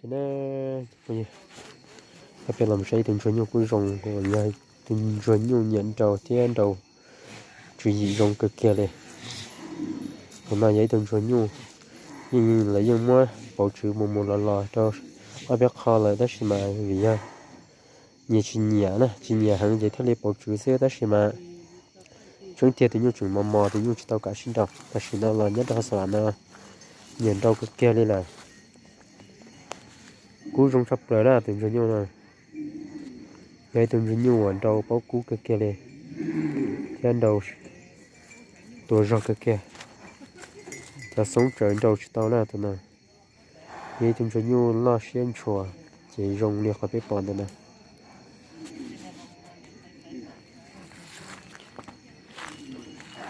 Ces na, peb los saib ib tug ntsuag nyuj kuj zoo, yog tus ntsuag nyuj nyiam nrau thiab nrau tswv yim zoo kawg kiag li. Tus no yog ib tug ntsuag nyuj, yeej lawv yeej muab pauv tswv mus mus los los rau ob peb qho lawm tab sis mas vim yog nyias tsis nyiam na, tsis nyiam heev ces thiaj li pauv tswv xwb tab sis mas tseeb tiag tus nyuj tseem mos mos, tus nyuj tsis tau kam sib nrau. Tam sim no los nyob rau xav no nyiam nrau kawg kiag li lawm. Kub zoo tshaj plaws na tus ntsuag nyuj no. Yog ib tug ntsuag nyuj uas nrau paub kub kawg kiag li thiab nrau tua zog kawg kiag. Cov xoob tsaws nrau tsis tau na tus no. Yog ib tug ntsuag nyuj loj siab ntshua ces zoo li qhov peb pom ntawm no.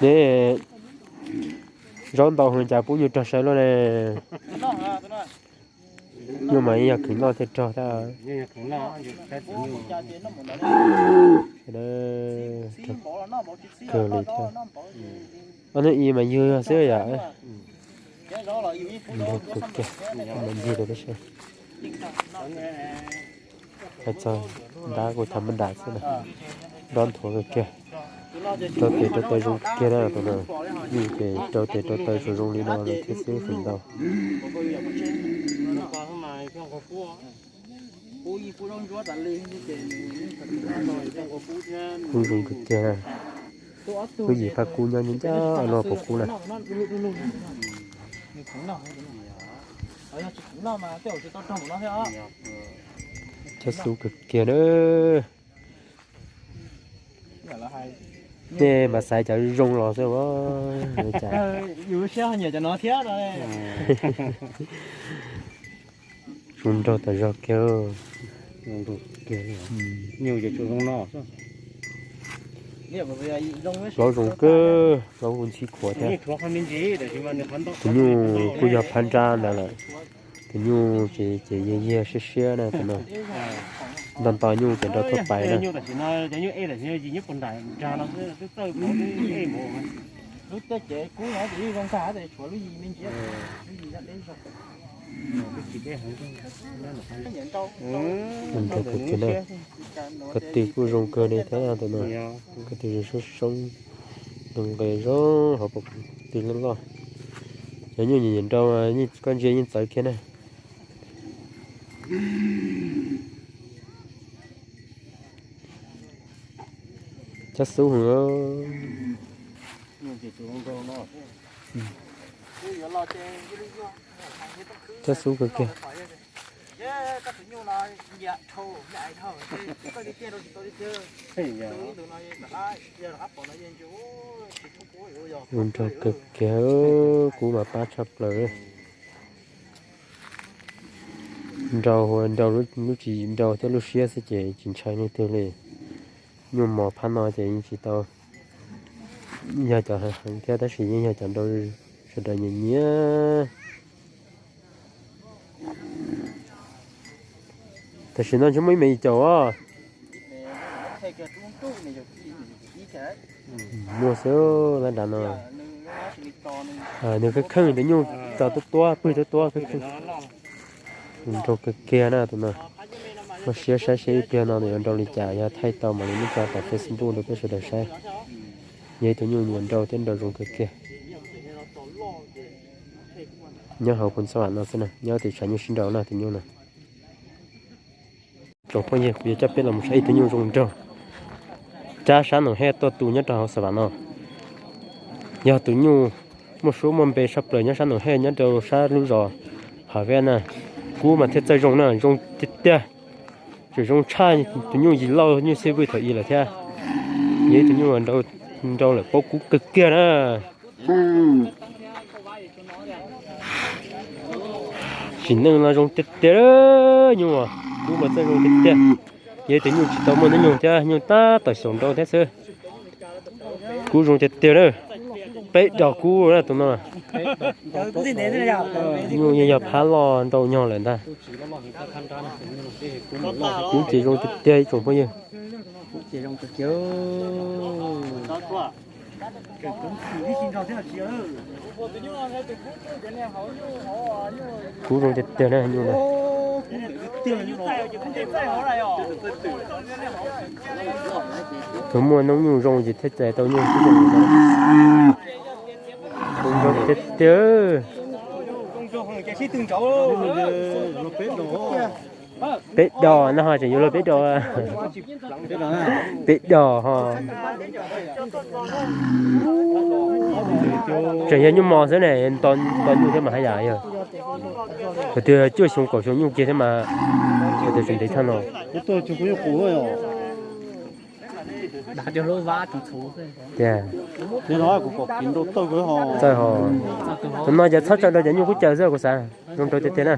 Ne, zaub ntau heev cas pub nyuj rog saib luaj ne. Nyuj mas yog kheev noj thiaj rog thiab. Kawg li thiab. Ob hnub i mas ywg yog xwb yom. Ntag, ntag tab sis hais txog ntab kuj tham mab dam xwb na. Nrov nthuav kawg kiag. Rau tes rau taw zoo kiag na tus no. Nyuj ces rau tes rau taw zoo zoo li no lawm thiab xwb feem ntau. Kub zoo kawg kiag. Lub yim phab kub nyob ncaj ncaj no puas kub na. Chob xub kawg kiag na. Nej mas xaiv cov zoo los xwb. Zoo nraug tas zog kiag. Plaub zoo kawg, plaub hu ntxhib khuav thiab. Tus nyuj kuj yog phab nrab ntawd lawm. Tus nyuj ces ces yag yag siab siab na tus no. Nto nto nyuj ces nrau tuaj pais na. Nrau kawg kiag na. Ko tw kuj zoo kawg li thiab tus no. Ko tw zoo soob soob, nqes zoo hauv paus tw loj loj. Cov nyuj nyiam nyiam nrau, koj ntsia yeej txawv kiag na. Chob xub heev. Chob xub kawg kiag. Zoo nraug kawg kiag, kub mas pab tshaj plaws. Nrau, nrau lub tsis nrau thiab lub siab xwb ces tsis ntshai leej twg li. Nyuj mos phab no ces yeej tsis tau yog cov heev heev thiab tab sis yeej yog cov nrau sawv daws nyiam nyiam. Tam sim no ntshe muaj ib me caum os. Muaj xwb lab nrad no. Nws kheej kheej, tus nyuj tso tuab tuab, pwg tuab tuab, kheej kheej. Nrau kawg kiag na tus no. Muaj siab saib seb ib pliag no nws yuav nrau li cas, yog thaij tau mam li muab tso tom Facebook rau peb sawv daws saib. Yog ib tug nyuj nyiam nrau thiab nrau zoo kawg kiag. Nyob hauv Phoos Xab Vam no xwb na, nyob tim tshav nyuj sib nrau na tus nyuj no. Tsoom phooj ywg, kuv yuav coj peb los mus saib ib tug nyuj zoo nraug cab sab Noom Hej tuaj tu nyob rau hauv Xab Vam no. Yog tus nyuj muaj suab muaj npe tshaj plaws nyob sab Noom Hej nyob rau sab lub zos Hav Vej na. Kub mas thiaj txawj zoo na, zoo tiag tiag. Tseem zoo tshaj tus nyuj yim lauj nyuj xib vwj thaum i lawm thiab. Yog ib tug nyuj nrau lawm paub kub kawg kiag na. Sim neej no zoo tiag tiag, nyuj kub mas txawj zoo tiag tiag. Yog ib tug nyuj tsis tau muaj hnub nyoog thiab, nyuj tab tom xyaum nrau thiab xwb. Kub zoo tiag tiag na. Peb dag kub na tus no. Nyuj yeej yog phab loj nrau nyog lawm ntag. Kub ces zoo tiag tiag ib tsoom phooj ywg. Kub zoo tiag tiag na nyuj na. Tus muaj noob nyuj zoo ces thiaj txais tau nyuj. Zoo tiag tiag. Peb dos no ho tseem yuav luag peb dos. Peb dos ho. Tseem yog nyuj mos xwb ne, nto nyuj thiab mas haj yam yog. Tus twg cuaj xyoo kaum xyoo nyuj kiag thiab mas, tus tseem ntev tshaj no. Tiag. Txawj ho. Tus no ces txhob tso rau cov nyuj kub caws xwb kuv xav. Zoo nraug tiag tiag na.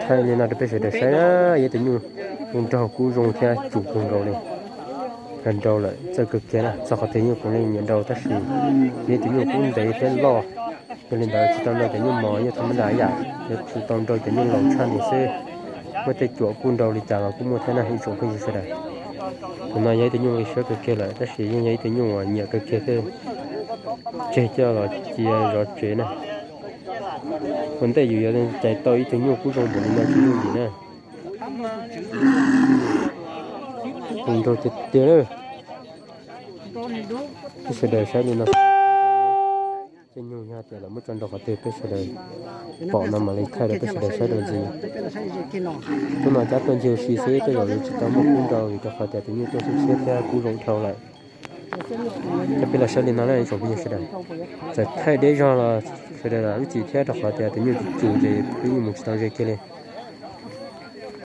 Thaij li no rau peb sawv daws saib na, yog tus nyuj zoo nraug kub zoo thiab cum kawg nkaus li. Nrau lawm txawj kawg kiag na, txog qhov twg nyuj puav leej nyiam nrau tab sis yog tus nyuj kub ntev thiab loj, yog li ntawd tsis tau nrau cov nyuj mos, nyuj thaj mab nra yam, yuav tsum tau nrau cov nyuj laus tshaj nws xwb. Muaj tej cuam kuj nrau li cas los kuj muaj thiab na ib tsoom phooj ywg sawv daws. Tus no yog ib tug nyuj nqi siab kawg kiag lawm tab sis yeej yog ib tug nyuj uas nyiam kawg kiag thiab tseg coj los cia zov tsev na. Ua ntej yus yuav cais tau ib tug nyuj kub zoo npaum li no tsis yooj yim na. Zoo nraug tiag tiag. Peb sawv daws saib li no. Tej nyuj yog tias lawv muab tso nrau qhov twg peb sawv daws pom no mam li thaij rau peb sawv daws saib rau ntxiv. Hnub no cab tuaj ncig ua si xwb tej zaum yuav tsis tau muaj kub nrau vim rau qhov tias tus nyuj tuaj xub tshiab thiab kub zoo dhau lawm. Ces peb los saib li no na ib tsoom phooj ywg sawv daws. Txawm thaij deb zog los sawv daws los ib txhis thiab rau qhov tias tus nyuj tsis cum ces peb yeej mus tsis tau ze kiag li.